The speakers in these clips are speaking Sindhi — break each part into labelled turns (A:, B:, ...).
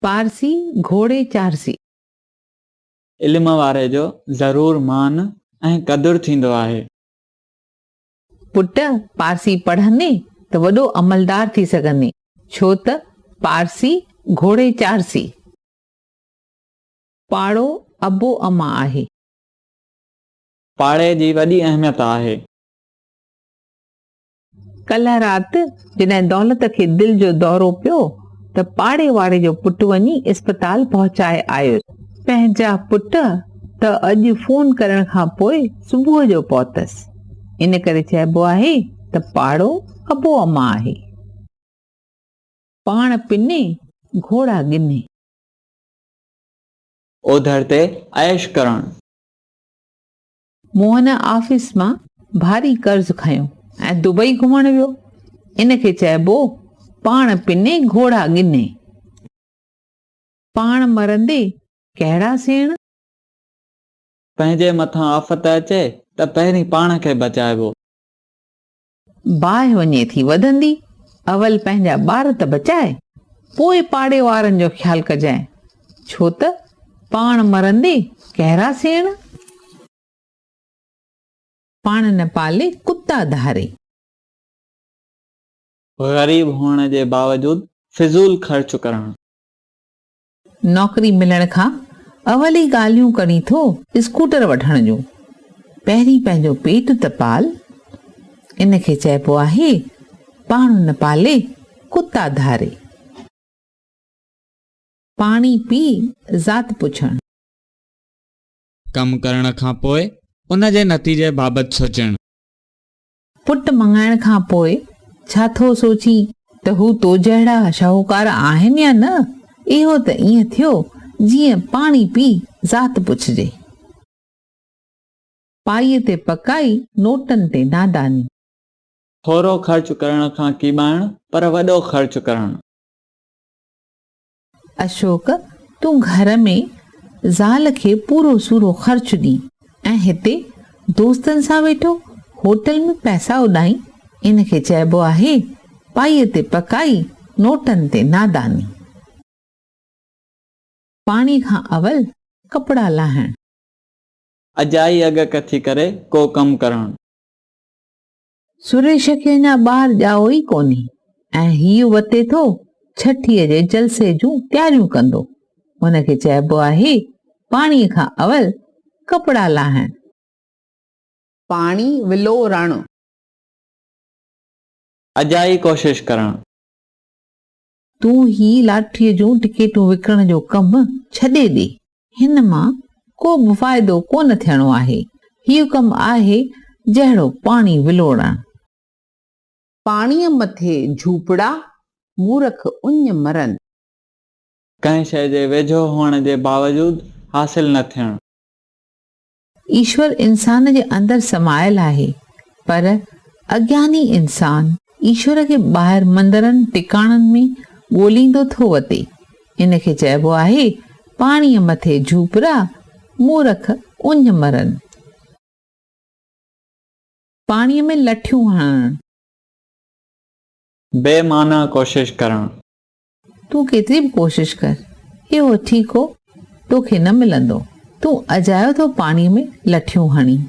A: پارسي گهوڙي چارسي.
B: علم واري جو ضرور مان ۽ قدر ٿيندو آهي.
A: پٽ، پارسي پڙهندين ته وڏو عملدار ٿي سگهندين، ڇو ته پارسي گهوڙي چارسي. پاڙو ابو امان آهي.
B: پاڙي جي وڏي اهميت آهي.
A: ڪلهه رات جڏهن دولت کي دل جو دورو پيو ته پاڙي واري جو پٽ وڃي اسپتال پهچائي آيس. پنهنجا پٽ ته اڄ فون ڪرڻ کان پوء صبح جو پهتس. ان ڪري چئبو آهي ته پاڙو ابو امان آهي. پاڻ پني، گهوڙا ڳني.
B: اوڌر تي عيش ڪرڻ.
A: موهن آفيس مان ڀاري قرض کنيو ۽ دبئي گهمڻ ويو. ان کي چئبو پاڻ پني گهوڙا ڳني. پاڻ مرندي ڪهڙا سيڻ؟
B: پنهنجي مٿان آفت اچي ته پهرين پاڻ کي بچائبو.
A: باهه وڃي ٿي وڌندي، اول پنهنجا ٻار ته بچاء، پوء پاڙي وارن جو خيال ڪجانء، ڇو ته پاڻ مرندي ڪهڙا سيڻ؟ پاڻ نه پالي ڪتا ڌاري.
B: غريب هئڻ جي باوجود فضول خرچ ڪرڻ.
A: نوڪري ملڻ کان اول ئي ڳالهيون ڪرين ٿو اسڪوٽر وٺڻ جون. پهرين پنهنجو پيٽ ته پال. ان کي چئبو آهي پاڻ نه پالي ڪتا ڌاري. پاڻي پي ذات پڇڻ.
B: ڪم ڪرڻ کان پوء ان جي نتيجي بابت سوچڻ.
A: پٽ مڱائڻ کان پوء ڇا ٿو سوچين ته هو تو جهڙا شاهوڪار آهن يا نه؟ اهو ته ائين ٿيو جيئن پاڻي پي ذات پڇجي. پائيء تي پڪائي، نوٽن تي ناداني.
B: ٿورو خرچ ڪرڻ کان ڪيٻائڻ پر وڏو خرچ ڪرڻ.
A: اشوڪ، تون گهر ۾ زال کي پورو سورو خرچ ڏين ۽ هتي دوستن سان ويٺو هوٽل ۾ پئسا اڏائين، ان کي چئبو آهي پائيء تي پڪائي، نوٽن تي ناداني. پاڻي کان اول ڪپڙا لاهڻ.
B: اجائي اڳڪٿي ڪري ڪو ڪم ڪرڻ.
A: سريش کي اڃا ٻار ڄائو ئي ڪونهي ۽ هيء وتي ٿو ڇٺيء جي جلسي جون تياريون ڪندو. ان کي چئبو آهي پاڻيء کان اول ڪپڙا لاهڻ. پاڻي ولوڙڻ.
B: اجائي ڪوشش ڪرڻ.
A: تون هي لاٽريء جون ٽڪيٽون وڪڻڻ جو ڪم ڇڏي ڏي. هن مان ڪو به فائدو ڪونه ٿيڻو آهي. هيء ڪم آهي جهڙو پاڻي ولوڙڻ. پاڻيء مٿي جهوپڙا، مورک اڃ مرن.
B: ڪنهن شيء جي ويجهو هئڻ جي باوجود حاصل نه ٿيڻ.
A: ايشور انسان جي اندر سمايل آهي، پر اگياني انسان ايشور کي ٻاهر مندرن ٽڪاڻن ۾ ڳوليندو ٿو وتي. ان کي چئبو آهي پاڻيء مٿي جهوپرا، مورک اڃ مرن. پاڻيء ۾ لٺيون هڻڻ.
B: بي معنيٰ ڪوشش ڪرڻ.
A: تون ڪيتري به ڪوشش ڪر، اهو ٺيڪو توکي نه ملندو. تون اجايو ٿو پاڻيء ۾ لٺيون هڻين.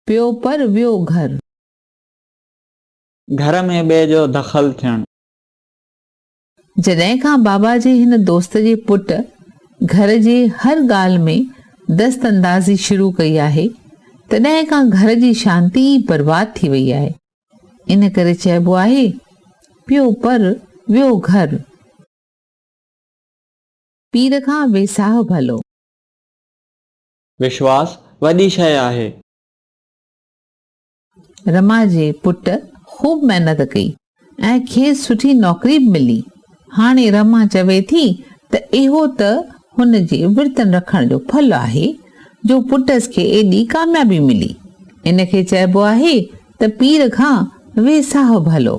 A: پيو پر ويو گهر.
B: گهر ۾ ٻئي جو دخل ٿيڻ.
A: جڏهن کان بابا جي هن دوست جي پٽ گهر جي هر ڳالهه ۾ دست اندازي شروع ڪئي آهي، تڏهن کان گهر جي شانتي ئي برباد ٿي وئي آهي. ان ڪري چئبو آهي، پيو پر ويو گهر. پير کان ويساهه ڀلو.
B: وشواس وڏي شيء آهي.
A: رما جي پٽ خوب محنت ڪئي ۽ کيس سٺي نوڪري به ملي. هاڻي رما چوي ٿي ته اهو ته هن جي ورتن رکڻ جو ڦل آهي جو پٽس کي ايڏي ڪاميابي ملي. ان کي چئبو آهي ته پير کان ويساهه ڀلو.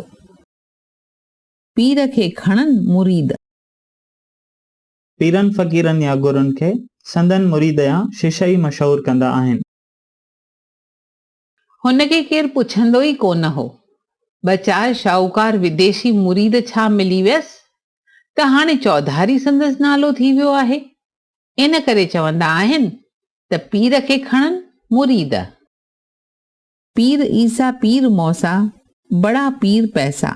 A: پير کي کڻن مريد.
C: پيرن فقيرن يا گرن کي سندن مريد يا شش ئي مشهور ڪندا آهن.
A: هن کي ڪير پڇندو ئي ڪونه هو. ٻه چار شاهوڪار وديشي مريد ڇا ملي ويس ته هاڻي چوڌاري سندس نالو ٿي ويو آهي. ان ڪري چوندا آهن ته پير کي کڻن مريد. پير عيسيٰ پير موسيٰ، بڙا پير پئسا.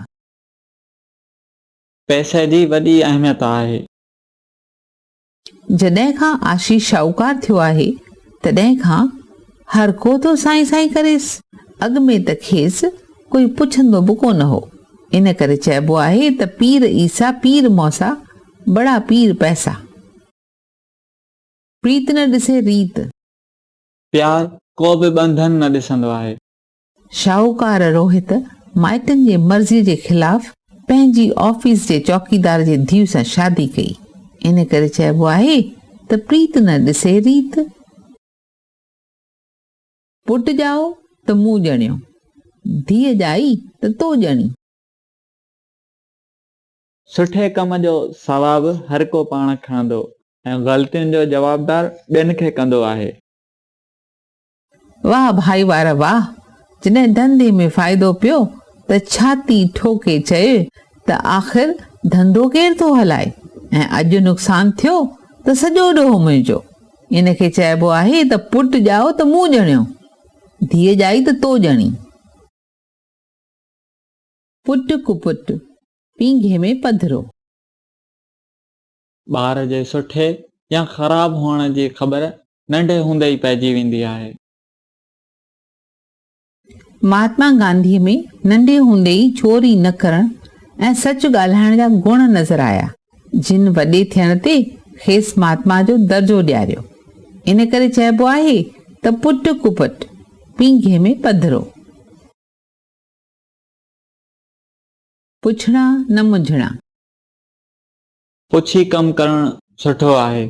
B: پئسي جي وڏي اهميت آهي.
A: جڏهن کان آشيش شاهوڪار ٿيو آهي، تڏهن کان هر ڪو ٿو سائين سائين ڪريس. اڳ ۾ ته کيس ڪوئي پڇندو به ڪونه هو. ان ڪري چئبو آهي ته پير عيسيٰ پير موسيٰ، بڙا پير پئسا. پريت نه ڏسي ريت.
B: پيار ڪو به ٻنڌن نه ڏسندو آهي.
A: شاهوڪار روهت مائٽن جي مرضيء جي خلاف پنهنجي آفيس جي چوڪيدار جي ڌيء سان شادي ڪئي. ان ڪري چئبو آهي ته پريت نه ڏسي ريت. پٽ ڄائو ته مون ڄڻيو، ڌيء ڄائي ته تو ڄڻي.
B: سٺي ڪم جو ثواب هر ڪو پاڻ کڻندو ۽ غلطين جو جوابدار ٻين کي ڪندو آهي.
A: واهه ڀائي وارا واهه! جڏهن ڌنڌي ۾ فائدو پيو ته ڇاتي ٺوڪي چئي ته آخر ڌنڌو ڪير ٿو هلائي ۽ اڄ نقصان ٿيو ته سڄو ڏوهه منهنجو. ان کي چئبو آهي ته پٽ ڄائو ته مون ڄڻيو، ڌيء ڄائي ته تو ڄڻي. پٽ ڪپٽ، پينگهي ۾ پڌرو.
B: ٻار جي سٺي يا خراب هئڻ جي خبر ننڍي هوندي ئي پئجي ويندي آهي.
A: مهاتما گانڌيء ۾ ننڍي هوندي ئي چوري نه ڪرڻ ۽ سچ ڳالهائڻ جا گڻ نظر آيا، جن وڏي ٿيڻ تي کيس مهاتما جو درجو ڏياريو. ان ڪري چئبو آهي ته پٽ ڪپٽ، پينگهي ۾ پڌرو. پڇڻا نه منجهڻا.
B: پڇي ڪم ڪرڻ سٺو آهي.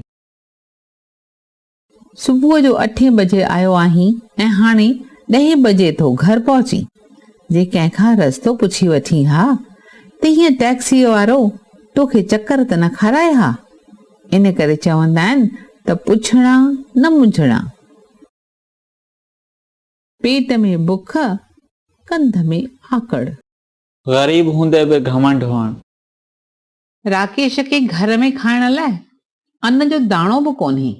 A: صبح جو اٺين بجي آيو آهين ۽ هاڻي ڏهين بجي ٿو گهر پهچين. جي ڪنهن کان رستو پڇي وٺين ها ته هيئن ٽئڪسيء وارو توکي چڪر ته نه کارائي ها. ان ڪري چوندا آهن ته پڇڻا نه منجهڻا. پيٽ ۾ بک، ڪنڌ ۾ آڪڙ.
B: غريب هوندي به گهمنڊ هئڻ.
A: راڪيش کي گهر ۾ کائڻ لاء ان جو داڻو به ڪونهي،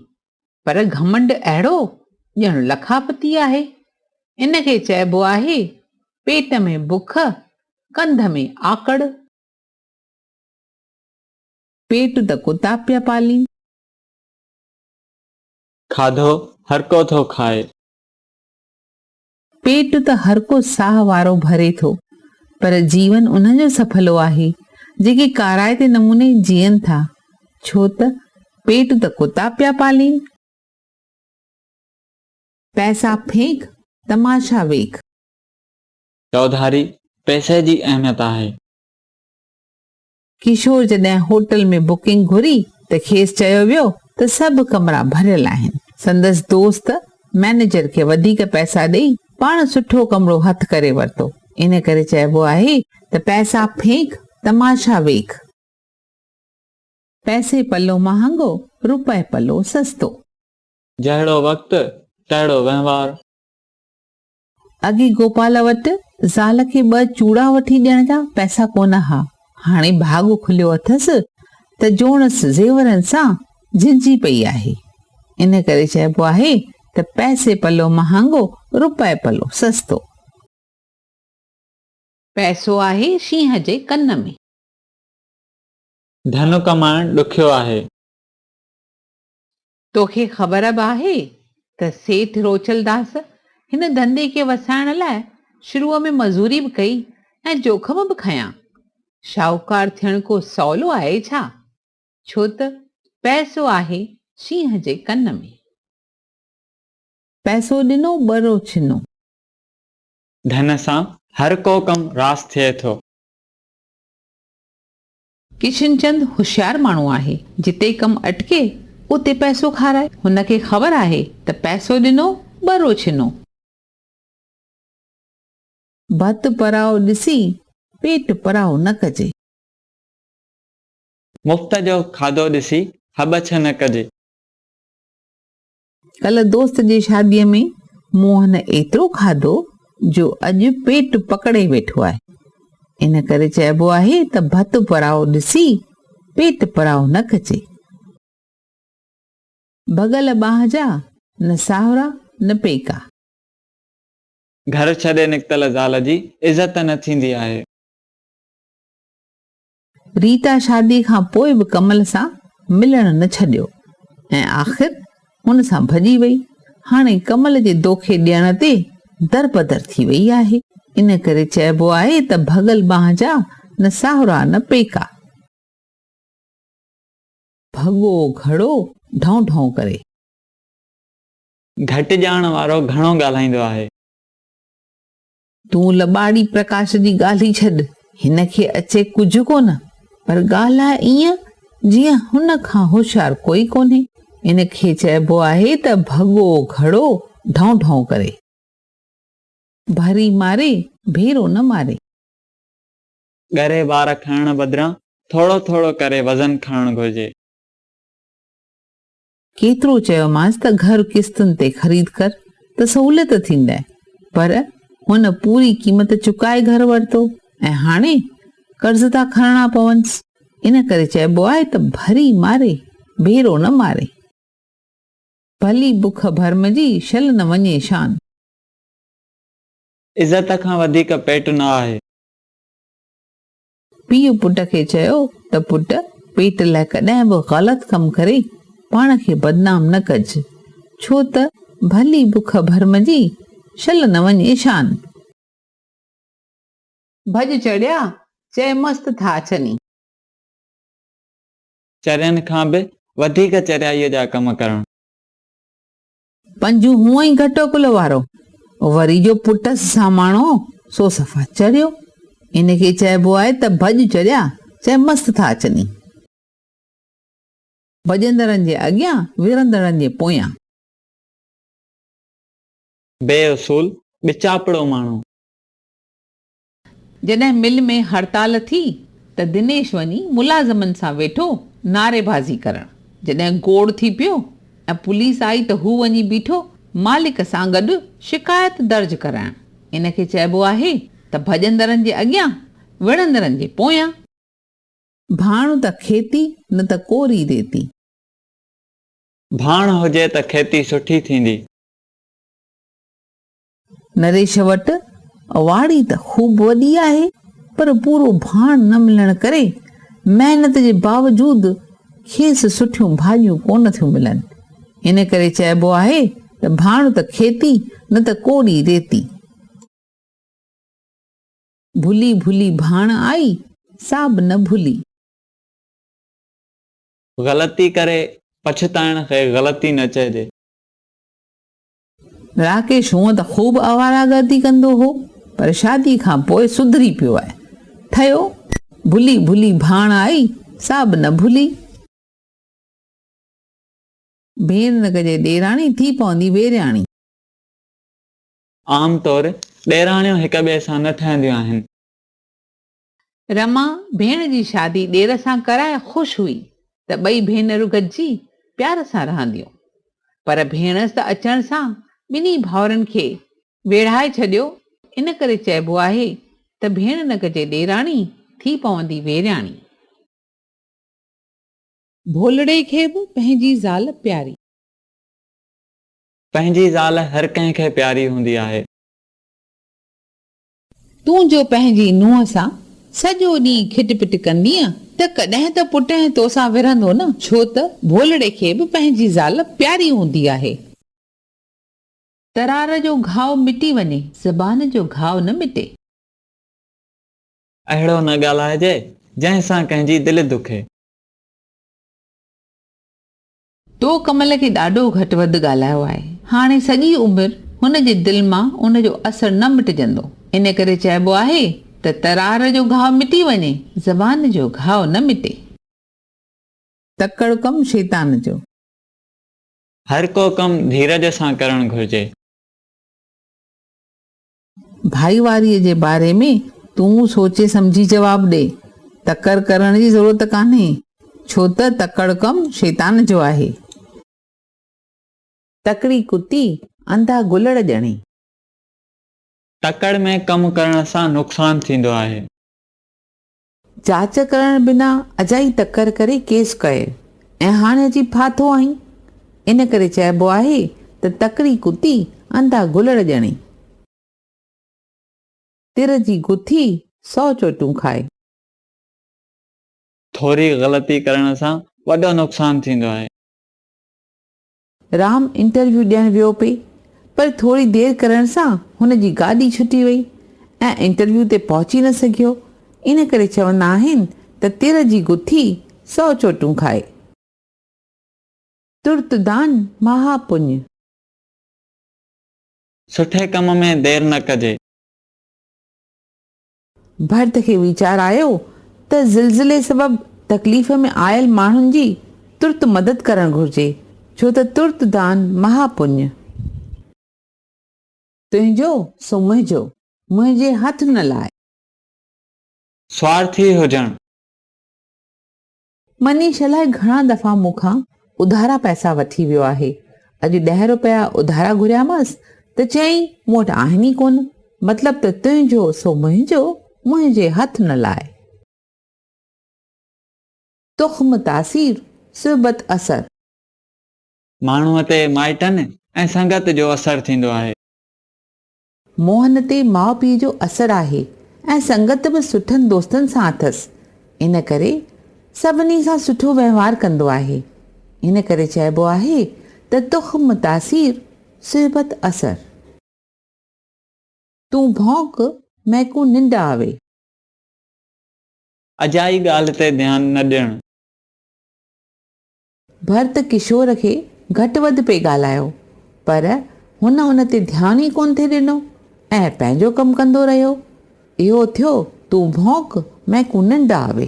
A: پر گهمنڊ اهڙو ڄڻ لکاپتي آهي. ان کي چئبو آهي پيٽ ۾ بک، ڪنڌ ۾ آڪڙ. پيٽ ته ڪتا پيا پالين.
B: کاڌو هرڪو ٿو کائي.
A: پيٽ ته هرڪو ساهه وارو ڀري ٿو، پر جيون انهن جو سڦلو آهي، جيڪي ڪارائتي نموني جيئن ٿا، ڇو ته پيٽ ته ڪتا پيا پالين. پئسا ڦينڪ، تماشا ويک.
B: چوڌاري پئسي جي اهميت آهي.
A: ڪشور جڏهن هوٽل ۾ بڪنگ گهري ته کيس چيو ويو ته سڀ ڪمرا ڀريل آهن. سندس دوست مئنيجر کي وڌيڪ پئسا ڏئي پاڻ سٺو ڪمرو هٿ ڪري ورتو. ان ڪري چئبو آهي ته پئسا ڦينڪ تماشا ويک. پئسي پلو مهانگو، روپئي پلو سستو.
B: جهڙو وقت، تهڙو وهنوار.
A: اڳي گوپال وٽ زال کي ٻه چوڙا وٺي ڏيڻ جا پئسا ڪونه ها. هاڻي ڀاڳ کليو اٿس ته جوڻس زيورن سان جهنجهي پئي آهي. ان ڪري چئبو آهي ته پئسي پلو مهانگو، روپئي پلو سستو. پئسو آهي شينهن جي ڪن ۾.
B: ڌن ڪمائڻ ڏکيو آهي.
A: توکي خبر به آهي ته سيٺ روچلداس هن ڌنڌي کي وسائڻ لاء شروع ۾ مزوري به ڪئي ۽ جوکم به کنيا. شاهوڪار ٿيڻ ڪو سولو آهي ڇا؟ ڇو ته پئسو آهي شينهن جي ڪن ۾. پئسو ڏنو ٻرو ڇنو.
B: ڌن سان هر ڪو ڪم راس ٿئي ٿو.
A: ڪشن چند هوشيار ماڻهو آهي، جتي ڪم اٽڪي اتي پئسو کارائي. هن کي خبر آهي ته پئسو ڏنو ٻرو ڇنو. ڀت پرائو ڏسي پيٽ پرائو نه ڪجي.
B: مفت جو کاڌو ڏسي هٻڇ نه ڪجي.
A: ڪلهه دوست جي شاديء ۾ موهن ايترو کاڌو جو اڄ پيٽ پڪڙي ويٺو آهي. ان ڪري چئبو آهي ته ڀت پرائو ڏسي پيٽ پرائو نه ڪجي. ڀڳل ٻانهه جا نه ساهرا نه پيڪا.
B: گهر ڇڏي نڪتل زال جي عزت نه ٿيندي آهي.
A: ريتا شادي کان پوء به ڪمل سان ملڻ نه ڇڏيو ۽ آخر هن سان ڀڄي وئي. هاڻي ڪمل جي دوکي ڏيڻ تي دربدر ٿي وئي آهي. ان ڪري چئبو آهي ته ڀڳل ٻانهه جا نه ساهرا نه پيڪا. ڀڳو گهڙو ڍئون ڍئون ڪري.
B: گهٽ ڄاڻ وارو گهڻو ڳالهائيندو آهي.
A: تون لٻاڙي پرڪاش جي ڳالهه ئي ڇڏ، هن کي اچي ڪجهه ڪونه، پر ڳالهائي ائين جيئن هن کان هوشيار ڪوئي ڪونهي. ان کي چئبو آهي ته ڀڳو گهڙو ڍئون ڍئون ڪري. ڀري ماري، ڀيرو نه ماري.
B: ڳري بار کڻڻ بدران ٿورو ٿورو ڪري وزن کڻڻ گهرجي.
A: ڪيترو چيومانس ته گهر قسطن تي خريد ڪر ته سهوليت ٿيندء، پر هن پوري قيمت چڪائي گهر ورتو ۽ هاڻي قرض ٿا کڻڻا پونس. ان ڪري چئبو آهي ته ڀري ماري، ڀيرو نه ماري. ڀلي بک ڀرم جي، شل نه وڃي شان.
B: عزت کان وڌيڪ پيٽ نه آهي.
A: پيء پٽ کي چيو ته پٽ پيٽ لاء ڪڏهن به غلط ڪم ڪري پاڻ کي بدنام نه ڪج، ڇو ته ڀلي بک ڀرم جي، شل نه وڃي شان. ڀڄ چڙهيا، چئي مست ٿا اچني.
B: چرين کان به وڌيڪ چريائيء جا ڪم ڪرڻ.
A: پنجون هونء ئي گهٽ عقل وارو، وري جو پٽس ساماڻو، سو صفا چريو. ان کي چئبو آهي ته ڀڄ چريا، چئي مست ٿا اچني. ڀڄندڙن جي اڳيان، ورندڙن جي پويان.
B: بي اصول، ٻچاپڙو ماڻهو.
A: جڏهن مل ۾ هڙتال ٿي ته دنيش وڃي ملازمن سان ويٺو نعريبازي ڪرڻ. جڏهن گوڙ ٿي پيو ۽ پوليس آئي ته هو وڃي بيٺو مالڪ سان گڏ شڪايت درج ڪرائڻ. ان کي چئبو آهي ته ڀڄندڙن جي اڳيان، وڙهندڙن جي پويان. ڀاڻ ته کيتي نه ته ڪوري ريتي.
B: ڀاڻ هجي ته کيتي سٺي ٿيندي.
A: نريش وٽ واڙي ته خوب وڏي آهي پر پورو ڀاڻ نه ملڻ ڪري محنت جي باوجود کيس سٺيون ڀاڄيون ڪونه ٿيون ملن. ان ڪري چئبو آهي ته ڀاڻ ته کيتي نه ته ڪوڙي ريتي. ڀلي ڀلي ڀاڻ آئي سا به نه ڀلي.
B: غلطي ڪري پڇتائڻ کي غلطي نه چئجي.
A: راڪيش هونء ته خوب آواره گردي ڪندو هو، پر شادي کان پوء سڌري پيو آهي. ٺهيو، ڀلي ڀلي ڀاڻ آئي، سا به نه ڀلي. ڀيڻ نه ڪجي ڏيراڻي، ٿي پوندي ويرياڻي.
B: عام طور ڏيراڻيون هڪ ٻئي سان نه ٺهنديون آهن.
A: رما ڀيڻ جي شادي ڏير سان ڪرائي خوش هئي ته ٻئي ڀينرون گڏجي پيار سان رهنديون. پر ڀيڻس ته اچڻ سان ٻنهي ڀائرن کي ويڙهائي ڇڏيو، ان ڪري چئبو آهي ته ڀيڻ نه ڪجي ڏيراڻي، ٿي پوندي ويرياڻي. ڀولڙي کي به پنهنجي زال پياري.
B: پنهنجي زال هر ڪنهن کي پياري هوندي آهي.
A: تون جو پنهنجي نونهن سان سڄو ڏينهن کٽ پٽ ڪندينء ته ڪڏهن ته پٽهن توسان ورهندو نه، ڇو ته ڀولڙي کي به پنهنجي زال پياري هوندي آهي. ترار جو گهاء مٽي وڃي، زبان جو گهاء نه مٽي.
B: اهڙو نه ڳالهائجي، جنهن سان ڪنهن جي دل دکي.
A: تو ڪمل کي ڏاڍو گهٽ وڌ ڳالهايو آهي. هاڻي سڄي عمر هن جي دل مان ان جو اثر نه مٽجندو. ان ڪري چئبو آهي ته ترار جو گهاء مٽي وڃي، زبان جو گهاء نه مٽي. تڪڙ ڪم شيطان جو.
B: هر ڪو ڪم ڌيرج سان ڪرڻ گهرجي.
A: ڀائيواريء جي باري ۾ تون سوچي سمجهي جواب ڏي. تڪڙ ڪرڻ جي ضرورت ڪانهي، ڇو ته تڪڙ ڪم شيطان جو آهي. تڪڙي ڪتي انڌا گلڙ ڄڻي.
B: تڪڙ ۾ ڪم ڪرڻ سان نقصان ٿيندو آهي.
A: جاچ ڪرڻ بنا اجائي تڪڙ ڪري ڪيس ڪيئه ۽ هاڻي اچي ڦاٿو آهين. ان ڪري چئبو آهي ته تڪڙي ڪتي انڌا گلڙ ڄڻي. تر جي گٿي سو چوٽون کائي.
B: ٿوري غلطي ڪرڻ سان وڏو نقصان ٿيندو آهي.
A: رام انٽرويو ڏيڻ ويو پئي پر ٿوري دير ڪرڻ سان هن جي گاڏي ڇٽي وئي ۽ انٽرويو تي پهچي نه سگهيو. ان ڪري چوندا آهن ته تر جي گٿي سو چوٽون کائي. ترت دان مها پڃ.
B: سٺي ڪم ۾ دير نه ڪجي.
A: ڀرت کي ويچار آيو ته زلزلي سبب تڪليف ۾ آيل ماڻهن جي ترت مدد ڪرڻ گهرجي، ڇو ته ترت دان مها پڃ. تنهنجو سو منهنجو، منهنجي هٿ نه لاء.
B: سوارٿي هجڻ.
A: منيش الائي گهڻا دفعا مون کان اڌارا پئسا وٺي ويو آهي. اڄ ڏهه روپيا اڌارا گهريامانس ته چيائين مون وٽ آهن ئي ڪونه. مطلب ته تنهنجو سو منهنجو، منهنجي هٿ نه لاء. تخم تاثير، صحبت اثر.
B: ماڻهوء تي مائٽن ۽ سنگت جو اثر ٿيندو آهي.
A: موهن تي ماء پيء جو اثر آهي ۽ سنگت به سٺن دوستن سان اٿس، ان ڪري سڀني سان سٺو وهنوار ڪندو آهي. ان ڪري چئبو آهي ته تخم تاثير، صحبت اثر. تون ڀونڪ، ميڪون ننڊ آوي.
B: اجائي ڳالهه تي ڌيان نه ڏيڻ.
A: ڀرت ڪشور کي گهٽ وڌ پئي ڳالهايو، پر هن ان تي ڌيان ئي ڪونه ٿي ڏنو ۽ پنهنجو ڪم ڪندو رهيو. اهو ٿيو تون ڀونڪ مين ڪون ننڊ آوي.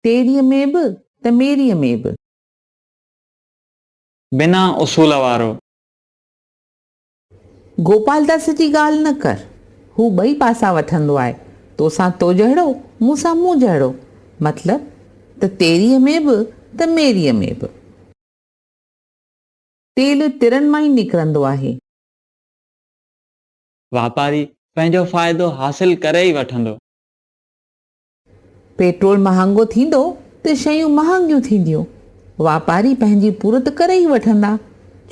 A: تيريء ۾ به ته ميريء ۾ به.
B: بنا اصول وارو.
A: گوپالداس جي ڳالهه نه ڪر، هو ٻئي پاسا وٺندو آهي، توسان تو جهڙو، مون سان مون جهڙو، مطلب ته تيريء ۾ به ته ميريء ۾ به. تيل ترن مان ئي نڪرندو آهي.
B: واپاري پنهنجو فائدو حاصل ڪري ئي وٺندو.
A: پيٽرول مهانگو ٿيندو ته شيون مهانگيون ٿينديون، واپاري پنهنجي پورت ڪري ئي وٺندا،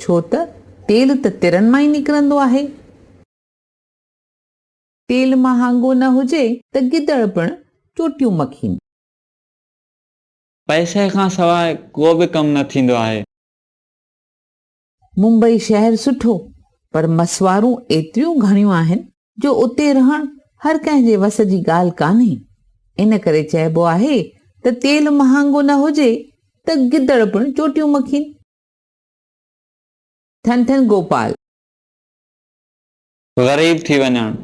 A: ڇو ته تيل ته ترن مان ئي نڪرندو آهي. تيل مهانگو نه هجي ته گدڙ پڻ چوٽيون مکين.
B: پئسي کان سواء ڪو به ڪم نه ٿيندو آهي.
A: ممبئي شهر سٺو پر مسوارون ايتريون گهڻيون آهن جو اتي رهڻ هر ڪنهن جي وس جي ڳالهه ڪانهي. ان ڪري چئبو آهي ته تيل مهانگو نه هجي ته گدڙ پڻ چوٽيون مکين. ٺن ٺن گوپال.
B: غريب ٿي وڃڻ.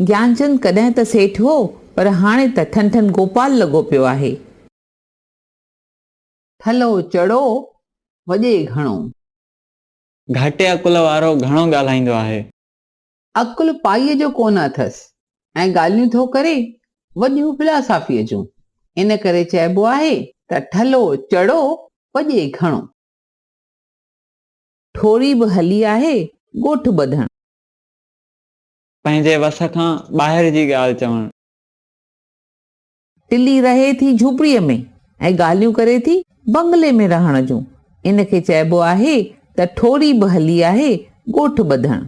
A: گيانچند ڪڏهن ته سيٺ هو پر هاڻي ته ٺن ٺن گوپال لڳو پيو آهي. ٺلهو چڙو وڄي گهڻو.
B: گهٽ عقل وارو گهڻو ڳالهائيندو آهي.
A: عقل پائيء جو ڪونه اٿس ۽ ڳالهيون ٿو ڪري وڏيون فلاسافيء جون. ان ڪري چئبو آهي ته ٺلهو چڙو وڄي گهڻو. ٺوڙهي به هلي آهي ڳوٺ ٻڌڻ.
B: پنهنجي وس کان ٻاهر جي ڳالهه چوڻ.
A: ٽلي رهي ٿي جهوپڙيء ۾ ۽ ڳالهيون ڪري ٿي بنگلي ۾ رهڻ جون. ان کي چئبو آهي ته ٺوڙهي به هلي آهي ڳوٺ ٻڌڻ.